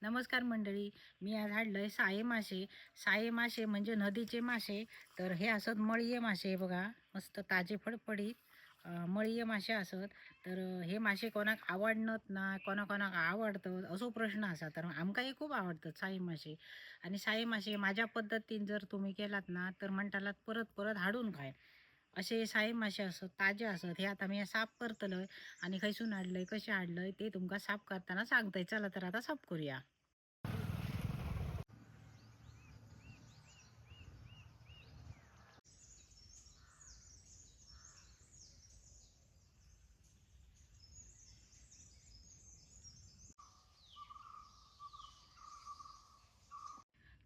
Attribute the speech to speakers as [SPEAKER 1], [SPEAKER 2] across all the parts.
[SPEAKER 1] नमस्कार मंडळी, मी आज हाडलंय साये मासे. साये मासे म्हणजे नदीचे मासे. तर हे असत मळीये मासे, बघा मस्त ताजे फडफडीत मळीये मासे असत. तर हे मासे कोणाक आवडनत ना, कोणाकोणाक आवडतं असो प्रश्न असा. तर आमकांही खूप आवडतात साई मासे. आणि साई मासे माझ्या पद्धतीन जर तुम्ही केलात ना तर म्हणटालात परत परत हाडून खाय असे साई मासे असत, ताजे असत. हे आता मी साफ करतलय आणि खंयसून हाडलंय कशें हाडलंय ते तुमकां साफ करताना सांगतय. चला तर आता साफ करूया.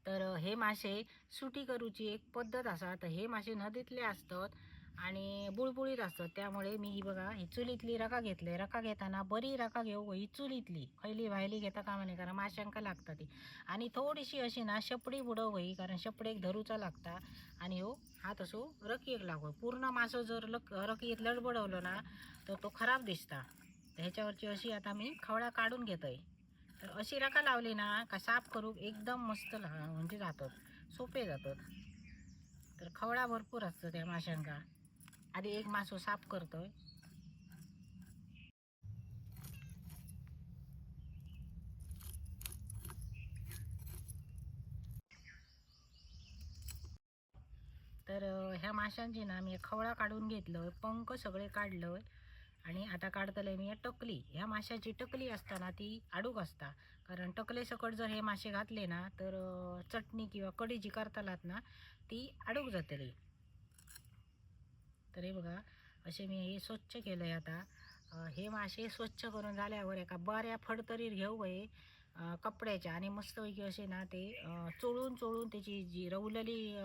[SPEAKER 1] तर हे मासे सुटी करूची एक पद्धत आसा. तर हे मासे नदीतले असतात आणि बुळबुळीत असतात, त्यामुळे मी ही बघा ही चुलीतली रका घेतली. रका घेताना बरी रका घेऊ ही चुलीतली, खयली भायली घेता कामा नये, कारण माशांका लागता ती. आणि थोडीशी अशी ना शेपडी बुडव होई, कारण शेपडेक धरूचा लागता. आणि हो हात असो रकयेक लागो, पूर्ण मासो जर रकयेत लडबडवलो ना तर तो खराब दिसता. तर ह्याच्यावरची अशी आता मी खवळा काढून घेतोय. तर अशी रका लावली ना का साफ करूक एकदम मस्त म्हणजे जातात, सोपे जातात. तर खवळा भरपूर असतो त्या माशांका. आधी एक मासो साफ करतोय. तर ह्या माशांची ना मी खवळा काढून घेतलं, पंख सगळे काढलं आणि आता काढतले मी टकली. ह्या माशाची टकली असताना ती आडूक असता, कारण टकले सकट जर हे मासे घातले ना तर चटणी किंवा कढी जी करतालात ना ती आडूक जातली. तर हे बघा असे मी हे स्वच्छ केलं आहे. आता हे मासे स्वच्छ करून झाल्यावर एका बऱ्या फडतरीर घेऊ गये कपड्याच्या आणि मस्तपैकी असे ना ते चोळून चोळून त्याची जी रवलेली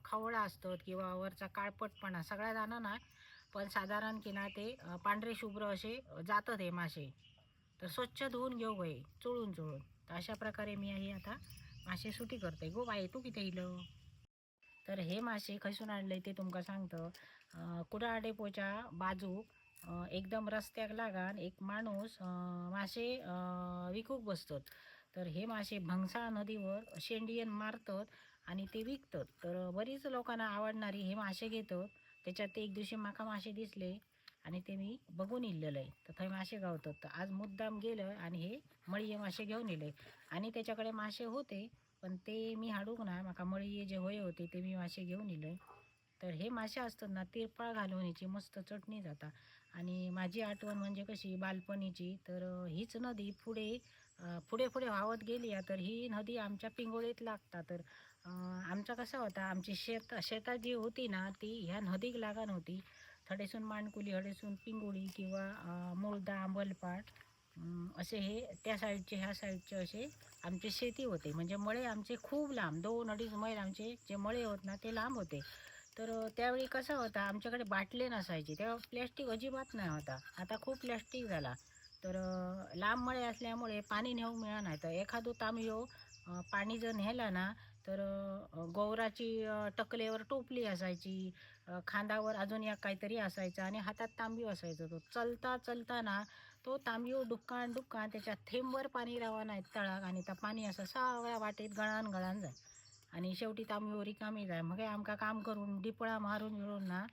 [SPEAKER 1] खवळा असतात किंवा वरचा काळपटपणा सगळ्या जाणार ना, पण साधारण की ना ते पांढरे शुभ्र असे जातात हे मासे. तर स्वच्छ धुवून घेऊ गये चोळून चोळून. तर अशा प्रकारे मी हे आता मासे सुटी करते. गो बाई तू किती इलं. तर हे मासे खसून आणले ते तुमका सांगतो. कुडाळ डेपोच्या बाजूक एकदम रस्त्याक लागान एक माणूस मासे विकूक बसतात. तर हे मासे भंगसाळ नदीवर शेंडियन मारतात आणि ते विकतात. तर बरीच लोकांना आवडणारी हे मासे घेतात. त्याच्यात ते एक दिवशी माका मासे दिसले आणि ते मी बघून इल्लेलं आहे. तर थंय मासे गावतात. तर आज मुद्दाम गेलं आणि हे मळीये मासे घेऊन इले. आणि त्याच्याकडे मासे होते पण ते मी हाडूक ना, माका मळीये जे होय होते ते मी मासे घेऊन इले. तर हे मासे असतात ना तिरपाळ घालून याची मस्त चटणी जाता. आणि माझी आठवण म्हणजे कशी बालपणीची, तर हीच नदी पुढे पुढे पुढे वाहत गेली आहे, तर ही नदी आमच्या पिंगोळीत लागता. तर आमचा कसं होता, आमची शेतात जी होती ना ती ह्या नदीक लागून होती. थडेसून माणकुली, हडेसून पिंगोळी किंवा मुळदा, आंबलपाट असे हे त्या साईडचे ह्या साईडचे असे आमचे शेती होते. म्हणजे मळे आमचे खूप लांब, 2-2.5 मैल आमचे जे मळे होत ना ते लांब होते. तर त्यावेळी कसं होतं, आमच्याकडे बाटले नसायचे, तेव्हा प्लॅस्टिक अजिबात नाही होता, आता खूप प्लॅस्टिक झाला. तर लांब मळे असल्यामुळे पाणी नेऊ मिळा नाही. तर एखादं तांबयो पाणी जर नेलं ना तर गोवराची टकलेवर टोपली असायची, खांदावर अजून या काहीतरी असायचं आणि हातात तांबियो असायचा. तो चलता चलता ना तो तांबियो डुक्कान डुक्कान त्याच्या थेंबवर पाणी रावा नाही तळाक, आणि त्या पाणी असं सगळ्या वाटेत गळान गळान जाय आणि शेवटी तांबियो रिकामी जाय. मग आमका काम करून डिपळा मारून मिळून ना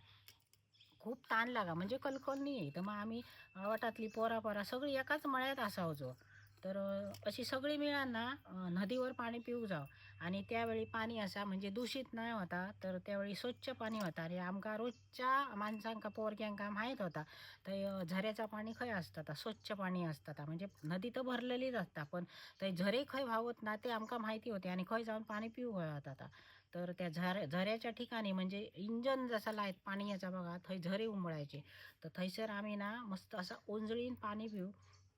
[SPEAKER 1] खूप ताण लागा, म्हणजे कलकल नाही. तर मग आम्ही वाटातली पोरा पोरा सगळी एकाच मळ्यात असावचो. तर अशी सगळी मिळान ना नदीवर पाणी पिऊ जाव. आणि त्यावेळी पाणी असा म्हणजे दूषित नाही होता, तर त्यावेळी स्वच्छ पाणी होता. आणि आमका रोजच्या माणसांका पोरक्यांका माहीत होता तर झऱ्याचा पाणी खंय असता, स्वच्छ पाणी असता. म्हणजे नदी तर भरलेलीच असता, पण ते झरे खंय व्हावत ना ते आमका माहिती होते आणि खंय जाऊन पाणी पिऊ होता. तर त्या झऱ्याच्या ठिकाणी म्हणजे इंजन जसा लायत पाणी याचा बघा थंय झरे उंबळायचे. तर थंयसर आम्ही ना मस्त असा ओंजळीन पाणी पिऊ,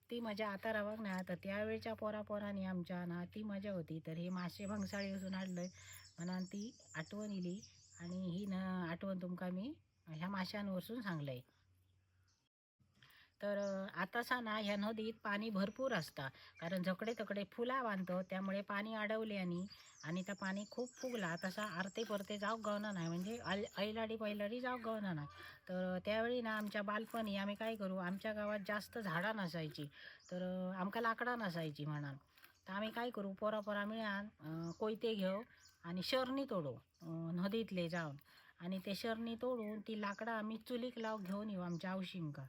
[SPEAKER 1] ती मजा आता रावक ना. तर त्यावेळच्या पोरापोरांनी आमच्या ना ती मजा होती. तर हे मासे भंगसाळी वचून हाडलंय म्हणान ती आठवण इली आणि ही ना आठवण तुमका मी ह्या माशांवरसून सांगलंय. तर आतासा ना ह्या नदीत पाणी भरपूर असता, कारण झकडे तकडे फुला बांधतो त्यामुळे पाणी अडवले आणि त्या पाणी खूप फुगला. तसा आरते परते जाऊ गावना नाही, म्हणजे ऐलाडी पैलाडी जाऊ गावना नाही. तर त्यावेळी ना आमच्या बालपणी आम्ही काय करू, आमच्या गावात जास्त झाडं नसायची, तर आमका लाकडं नसायची म्हणान. तर आम्ही काय करू, पोरा पोरा मिळान कोयते घेऊ आणि शरणी तोडू नदीतले जाऊन, आणि ते शरणी तोडून ती लाकडं आम्ही चुलीक लाव घेऊन येऊ आमच्या आवशिंका.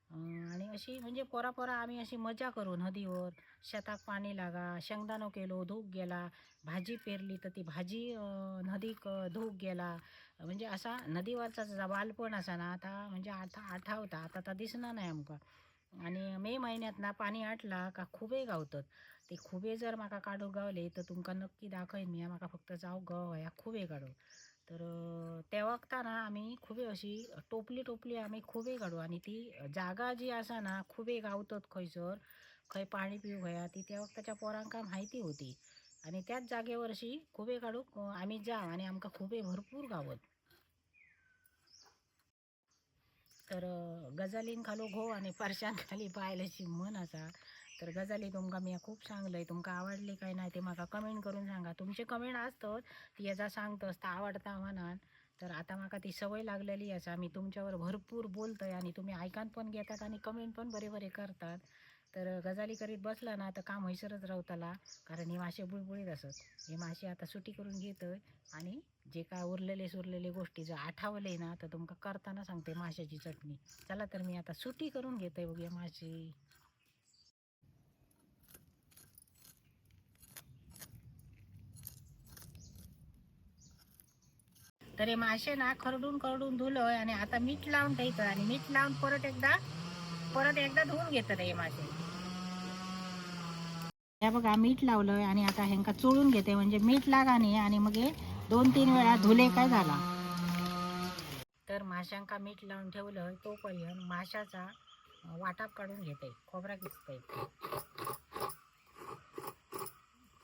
[SPEAKER 1] आणि अशी म्हणजे पोरा पोरा आम्ही अशी मजा करू नदीवर. शेताक पाणी लागा, शेंगदाणो केलो धूक गेला, भाजी पेरली तर ती भाजी नदीक धूक गेला. म्हणजे असा नदीवरचा जा बालपण असा ना आता म्हणजे आता आठवता, आता तर दिसणार नाही आमका. आणि मे महिन्यात ना पाणी आटला का खुबे गावतात, ते खुबे जर माका काढूक गावले तर तुमका नक्की दाखयन मी. माका फक्त जाऊ गाव ह्या खुबे काढू. तर त्या वक्ता ना आम्ही खुबे अशी टोपली टोपली आम्ही खुबे काढू. आणि ती जागा जी आसा ना खुबे गावतात खंयसर खंय पाणी पिवंक हया ती त्या वक्ताच्या पोरांका माहिती होती. आणि त्याच जागेवर अशी खुबे काढूक आम्ही जा आणि आमका खुबे भरपूर गावत. तर गजालीन खालो घो आणि परशान खाली पायल अशी म्हण आसा. तर गजाली तुमका मी खूप सांगलंय, तुमका आवडली काय नाही ते म्हाका कमेंट करून सांगा. तुमचे कमेंट असतात ती हेजा सांगतस तर आवडता म्हणान. तर आता म्हाका ती सवय लागलेली आसा, मी तुमच्यावर भरपूर बोलतोय आणि तुम्ही ऐकान पण घेतात आणि कमेंट पण बरे बरे करतात. तर गजाली करीत बसला ना तर काम हैसरच रावतला, कारण हे मासे बुळबुळीत असत. हे मासे आता सुटी करून घेतोय आणि जे काय उरलेले सुरलेले गोष्टी जर आठवले ना तर तुमका करताना सांगते माशाची चटणी. चला तर मी आता सुटी करून घेतोय बघूया मासे. तर हे मासे ना खरडून खरडून धुलोय आणि आता मीठ लावून ठेवतोय आणि मीठ लावून परत एकदा धुवून घेतात हे मासे. या बघा मीठ लावलंय आणि आता ह्यांका चोळून घेते, म्हणजे मीठ लागा नाही आणि मग हे 2-3 वेळा धुले काय झाला. तर माशांका मीठ लावून ठेवलं तोपर्यंत माशाचा वाटाप काढून घेते, खोबरा किसते.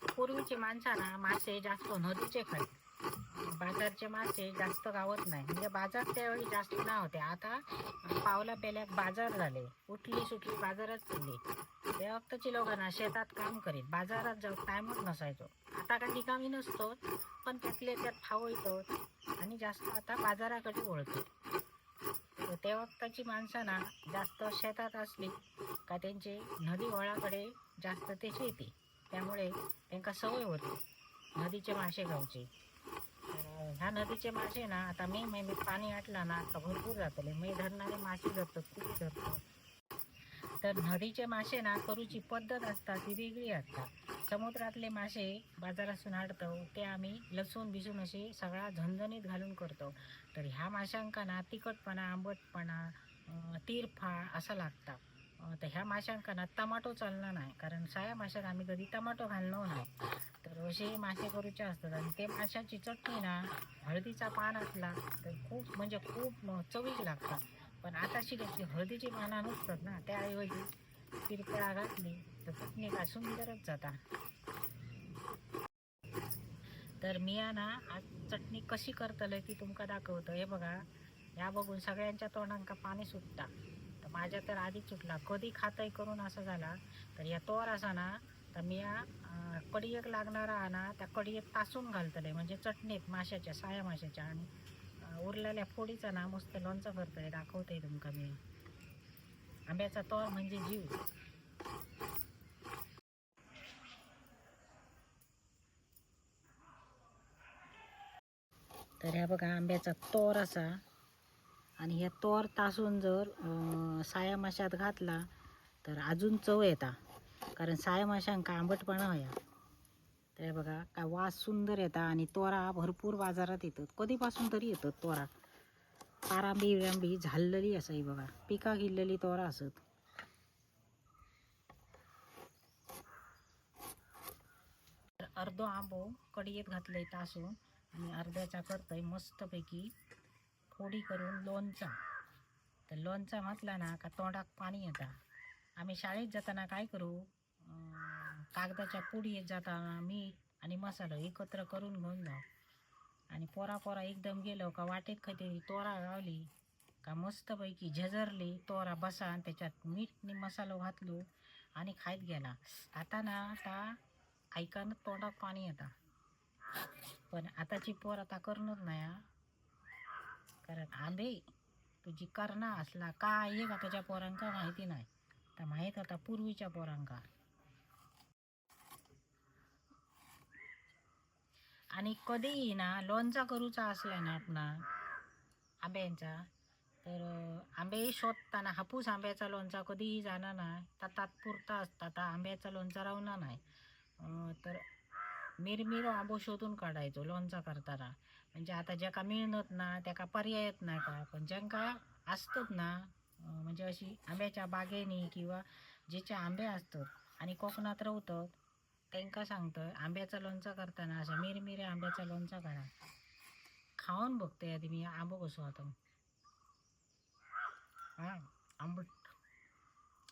[SPEAKER 1] पूर्वीची माणसांना मासे जास्त नदीचे खात, बाजारचे मासे जास्त गावत नाही, म्हणजे बाजार त्यावेळी जास्त ना होते. आता पावला पेल्याक बाजार झाले, उठली सुटली बाजारात चालली. त्या वक्ताची लोकांना शेतात काम करीत बाजारात जाऊ टायमच नसायचो. आता काही रिकामी नसतो पण त्यातले त्यात फावयतो आणि जास्त आता बाजाराकडे वळतो. तर त्या वक्ताची माणसांना जास्त शेतात असली का त्यांचे नदी वळाकडे जास्त ते शेती, त्यामुळे त्यांका सवय होती नदीचे मासे खाऊची. तर ह्या नदीचे मासे ना आता मे महिन्यात पाणी आटला ना का भरपूर जातले, मे धरणारे मासे धरतात, खूप धरतात. तर नदीचे मासे ना करूची पद्धत असता ती वेगळी असता. समुद्रातले मासे बाजारातून हाडतो ते आम्ही लसूण बिसून असे सगळा झणझणीत घालून करतो. तर ह्या माशांका ना तिखटपणा, आंबटपणा, तिरफाळ असा लागता. तर ह्या माशांका ना टमाटो चालणार नाही, कारण साया माशात आम्ही कधी टमाटो घाललो नाही. तर असे मासे करूचे असतात. आणि ते माशाची चटणी ना हळदीचा पान असला तर खूप म्हणजे खूप चवीक लागतात. पण आताशी कशी हळदीची पानं नसतात ना, त्याऐवजी तिरपळा घातली तर चटणी काय सुंदरच जाता. तर मी ना आज चटणी कशी करतले ती तुमका दाखवतो. हे बघा, ह्या बघून सगळ्यांच्या तोंडांका पाणी सुटता, तर माझ्या तर आधीच सुटला, कधी खातय करून असं झाला. तर या तोर असा ना तर मी या कडयेक लागणारा ना त्या कडयेक तासून घालतले, म्हणजे चटणीत माशाच्या, साया माशाच्या. आणि उरलेल्या फोडीचा ना मस्त लोणचं करतोय, दाखवतोय तुमका मी. आंब्याचा तोर म्हणजे जीव. तर ह्या बघा आंब्याचा तोर असा, आणि ह्या तोर तासून जर साया माशात घातला तर अजून चव येता, कारण साया माशांका आंबटपणा होया. तर बघा काय वास सुंदर येता. आणि तोरा भरपूर बाजारात येतात, कधीपासून तरी येतात तोरा. पारांबी बिरांबी झाललेली असा ही बघा, पिका गिल्लेली तोरा असत. तर अर्धो आंबो कडयेत घातलंय तासून आणि अर्ध्याचा करतोय मस्तपैकी फोडी करून लोणचा. तर लोणचा म्हटला ना का तोंडाक पाणी येता. आम्ही शाळेत जाताना काय करू, कागदाच्या पुडयेत जाताना मीठ आणि मसालो एकत्र करून घेऊन जाऊ. आणि पोरा पोरा एकदम गेलो का वाटेत खंय तोरा गावली का मस्तपैकी झेजरली तोरा बसा आणि त्याच्यात मीठ आणि मसालो घातलो आणि खायत गेला. आता ना आता ऐकानं तोंडात पाणी येता. पण आताची पोर आता करणार नाही हा, कारण आंबे तुझी करणा असला काय हे का त्याच्या पोरांका माहिती नाही, तर माहीत आता पूर्वीच्या पोरांका. आणि कधीही ना लोणचा करूचा असला ना आपणा आंब्यांचा, तर आंबे शोधताना हापूस आंब्याचा लोणचा कधीही जाणार नाही, तर तात्पुरता असता, तर आंब्याचा लोणचा रावणार नाही. तर मिरमिरो आंबो शोधून काढायचो लोणचा करताना. म्हणजे आता ज्याका मिळत ना त्याका पर्याय येत नाही का, पण ज्यांका असतात ना, म्हणजे अशी आंब्याच्या बागेनी किंवा ज्याचे आंबे असतात आणि कोकणात रवतात त्यांका सांगतं, आंब्याचा लोणचा करताना अशा मिरमिरे आंब्याचा लोणचा करा. खाऊन बघते आधी मी आंबो कसो आता. हां, आंबट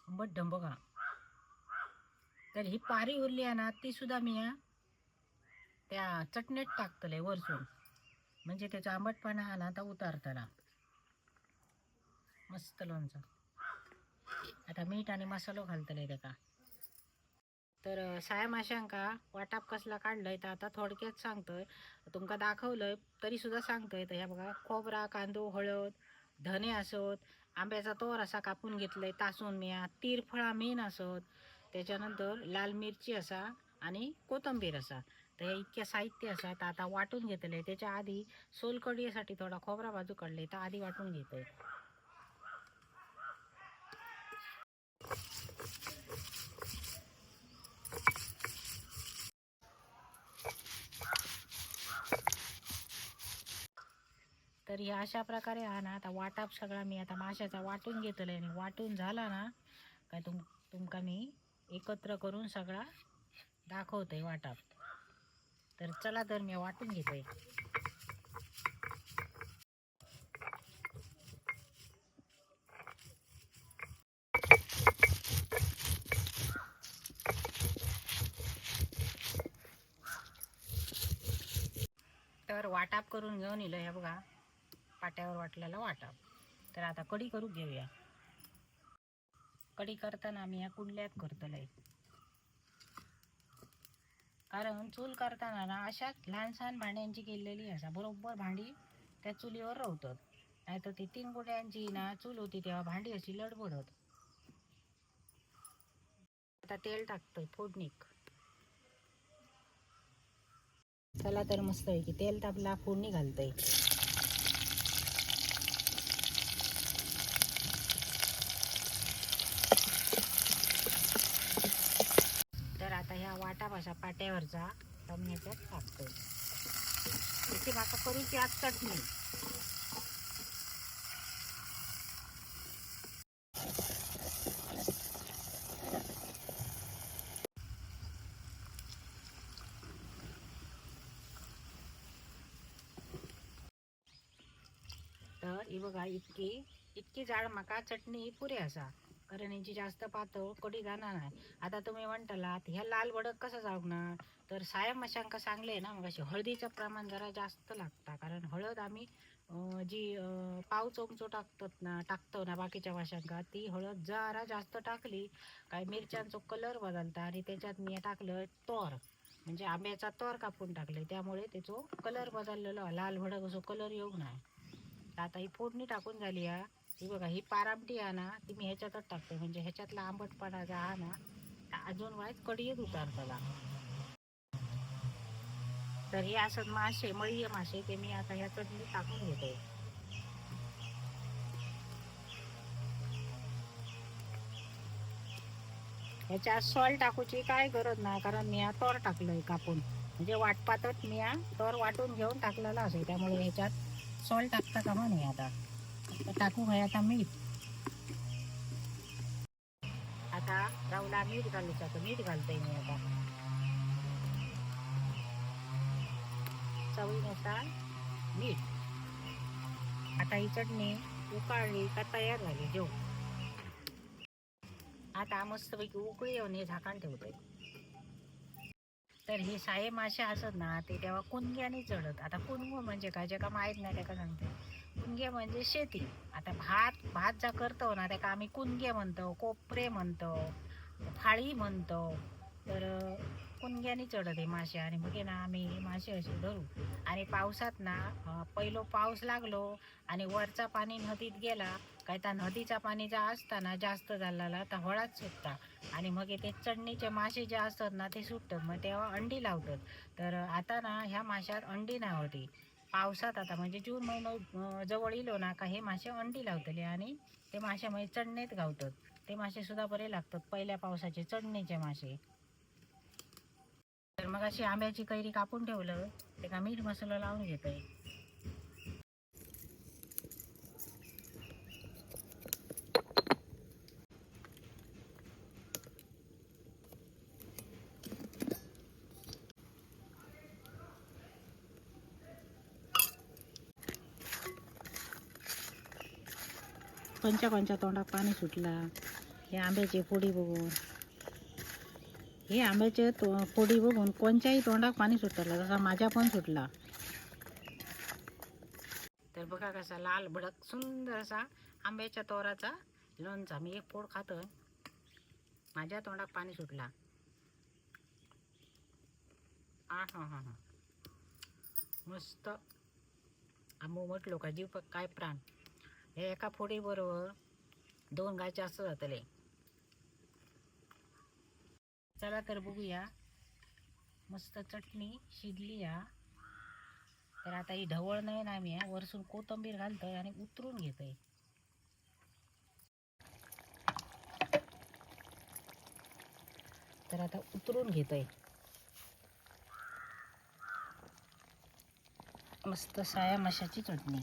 [SPEAKER 1] आंबट ढंब का. तर ही पारी उरली आहे ना ती सुद्धा मी त्या चटणीत टाकतले वरसून, म्हणजे त्याचा आंबटपणा हा ना आता उतारतला. मस्त लोणचं. आता मीठ आणि मसालो घालतले त्याका. तर साया माशांका वाटाप कसला काढलंय तर आता थोडक्यात सांगतोय, तुमका दाखवलंय तरी सुद्धा सांगतोय. तर ह्या बघा, खोबरा, कांदो, हळद, धने असत, आंब्याचा तोर असा कापून घेतलंय तासून मिया, तिरफळा मेन असत, त्याच्यानंतर लाल मिरची असा आणि कोथिंबीर असा. तर हे इतक्या साहित्य असा. तर आता वाटून घेतलंय. त्याच्या आधी सोलकढीसाठी थोडा खोबरा बाजू काढले, तर आधी वाटून घेतोय. तर ह्या अशा प्रकारे हा ना आता वाटाप सगळा मी आता माशाचा वाटून घेतलंय. आणि वाटून झाला ना काय तुमका मी एकत्र करून सगळा दाखवतोय वाटाप. तर चला तर मी वाटून घेतोय. तर वाटाप करून घेऊन इलो. हे बघा पाट्यावर वाटलेला वाटाप. तर आता कढी करू घेऊया. कढी करताना आम्ही ह्या कुंडल्यात करतलंय, कारण चूल करताना ना अशाच लहान लहान भांड्यांची केलेली असा बरोबर भांडी त्या चुलीवर रवतात, नाही तर ती 3 गुड्यांची ना चूल होती तेव्हा भांडी अशी लडबडत. आता तेल टाकतोय फोडणीक. चला तर मस्त आहे की तेल तापला, फोडणी घालतोय. तर आता ह्या वाटा अशा पाट्यावरचा टमण्याच्यात टाकतोय. त्याची माका करूची आज चटणी. तर ही बघा इतकी इतकी जाड माका चटणी पुरे असा, कारण यांची जास्त पातळ कढी जाणार नाही. आता तुम्ही म्हणतालात ह्या लाल भडक कसं जावणार, तर साया माशांका सांगले ना मग अशी हळदीचं प्रमाण जरा जास्त लागता, कारण हळद आम्ही जी पाव चमचो टाकतो ना बाकीच्या माशांका, ती हळद जरा जास्त टाकली काय मिरच्यांचो कलर बदलता. आणि त्याच्यात मी टाकलं तोर, म्हणजे आंब्याचा तोर कापून टाकले, त्यामुळे त्याचो कलर बदललेलो, लाल भडक असो कलर येऊ नाही. आता ही फोडणी टाकून झाली हा. ही बघा ही पारामटी आहे ना ती मी ह्याच्यातच टाकते, म्हणजे ह्याच्यातला आंबटपणा जो हा ना अजून वाईट कडीत उतारतला. तर हे असं मासे मळीये मासे ते मी आता ह्या चटणीत टाकून घेते. ह्याच्यात सॉल्ट टाकूची काय गरज नाही, कारण मी तोर टाकलंय कापून, म्हणजे वाटपातच मी तोर वाटून घेऊन टाकलेला असेल, त्यामुळे ह्याच्यात सॉल्ट टाकता कामा नाही. आता तर टाकू घ्या आता मीठ. आता राहुला मीठ घालूचा, तर मीठ घालतोय मी आता चवीनुसार मीठ. आता ही चटणी उकाळली का तयार झाली जेव. आता मस्तपैकी उकळी येऊन हे झाकण ठेवतोय. तर हे साये मासे असत ना ते तेव्हा कुणग्याने चढत. आता कुणगो म्हणजे काय ज्याका माहीत नाही त्याका सांगते. कुणगे म्हणजे शेती. आता भात भात जा करतो ना त्याका आम्ही कुणगे म्हणतो, कोपरे म्हणतो, फाळी म्हणतो. तर कुणग्यानी चढत हे मासे आणि मग ना आम्ही हे मासे असे धरू. आणि पावसात ना पहिलो पाऊस लागलो आणि वरचा पाणी नदीत गेला काय त्या नदीचा पाणी ज्या असताना जास्त झालेला तर हळाच सुटता आणि मग ते चढणीचे मासे जे असतात ना ते सुटतात, मग तेव्हा अंडी लावतात. तर आता ना ह्या माशात अंडी नाही होती पावसात. आता म्हणजे जून महिनो जवळ इलो ना का हे मासे अंडी लावतले आणि ते मासे म्हणजे चढणीत गावतात. ते मासे सुद्धा बरे लागतात पहिल्या पावसाचे चढणीचे मासे. तर मग अशी आंब्याची कैरी कापून ठेवलं ते का मीठ मसाला लावून घेतोय. कोणच्या कोणच्या तोंडात पाणी सुटला हे आंब्याची फोडी बघून, हे आंब्याचे फोडी बघून कोणत्याही तोंडात पाणी सुटलं, तसा माझ्या पण सुटला. तर बघा कसा लाल भडक सुंदर असा आंब्याच्या तोराचा लोणचा. मी एक फोड खातो, माझ्या तोंडात पाणी सुटला. आ हा हा हा, मस्त आंबो म्हटलो का जीव काय प्राण. हे एका फोडी बरोबर 2 गाय जास्त जातले. चला तर बघूया, मस्त चटणी शिजली या. तर आता ही ढवळ नाही ना, मी वरसून कोथिंबीर घालतोय आणि उतरून घेतोय. तर आता उतरून घेतोय मस्त साया माशाची चटणी.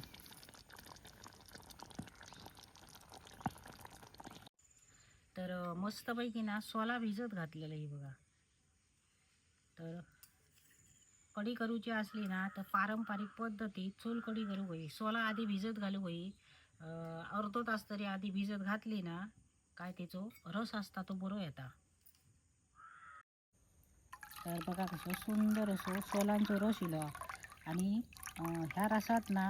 [SPEAKER 1] तर मस्तपैकी ना सोला भिजत घातलेला ही बघा. तर कढी करूची असली ना तर पारंपरिक पद्धतीत चूल कढी करू होई. सोला आधी भिजत घालू होई, अर्धो तास तरी आधी भिजत घातली ना काय त्याचो रस असता तो बरो येता. तर बघा कसं सुंदर असो सोलांचो रस इलो आणि ह्या रसात ना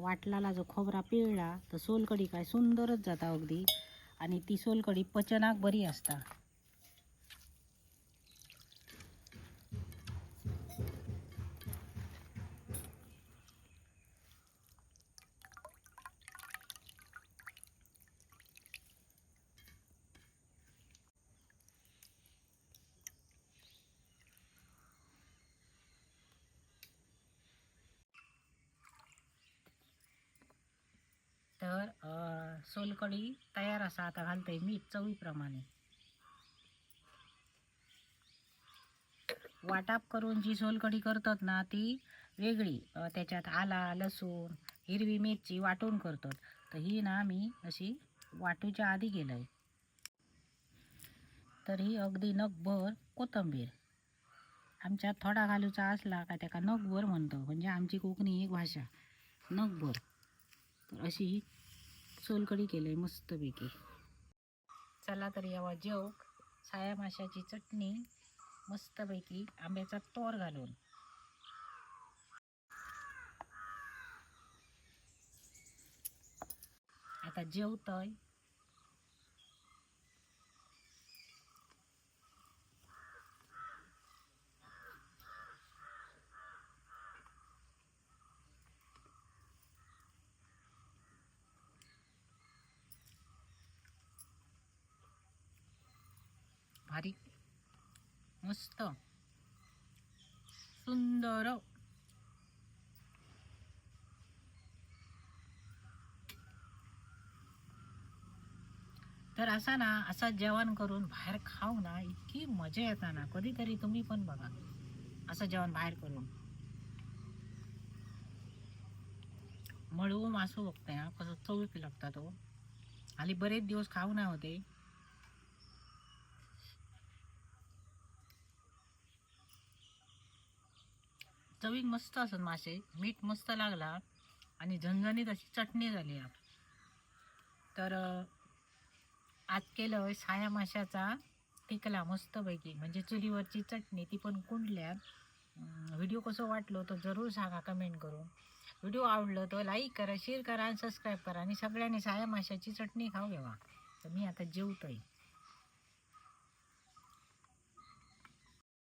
[SPEAKER 1] वाटलाला जो खोबरा पिळला तर सोलकढी काय सुंदरच जाता अगदी. आणि ती सोलकढी पचनाक बरी असता. तर सोलकढी तयार असा. आता घालतोय मीठ चवीप्रमाणे. वाटाप करून जी सोलकढी करतात ना ती वेगळी, त्याच्यात आला लसूण हिरवी मिरची वाटून करतात. तर ही ना मी अशी वाटूच्या आधी केलंय. तर ही अगदी नखभर कोथिंबीर, आमच्या थोडा घालूचा असला का त्याका नखभर म्हणतो, म्हणजे आमची कोकणी एक भाषा नखभर. तर अशी ही सोलकढी केली मस्तपैकी. चला तर यावा जेवक साया माशाची चटणी मस्तपैकी आंब्याचा तोर घालून. आता जेवतोय. भारी मस्त सुंदर. तर असा ना असा जेवण करून बाहेर खाऊ ना इतकी मजा येता ना. कधीतरी तुम्ही पण बघा असं जेवण बाहेर करून. मळू मासू बघताय हा कसं चवीक लागता तो. आणि बरेच दिवस खाऊ नाही होते. चवीक मस्त असत मासे, मीठ मस्त लागला आणि झणझणीत अशी चटणी झाली. तर आज केलं साया माशाचा टिकला मस्तपैकी, म्हणजे चुलीवरची चटणी, ती पण कुंडल्यात. व्हिडिओ कसं वाटलो तर जरूर सांगा कमेंट करून. व्हिडिओ आवडलं तर लाईक करा, शेअर करा आणि सबस्क्राईब करा. आणि सगळ्यांनी साया माशाची चटणी खाऊ घ्यावा. तर मी आता जेवतोय.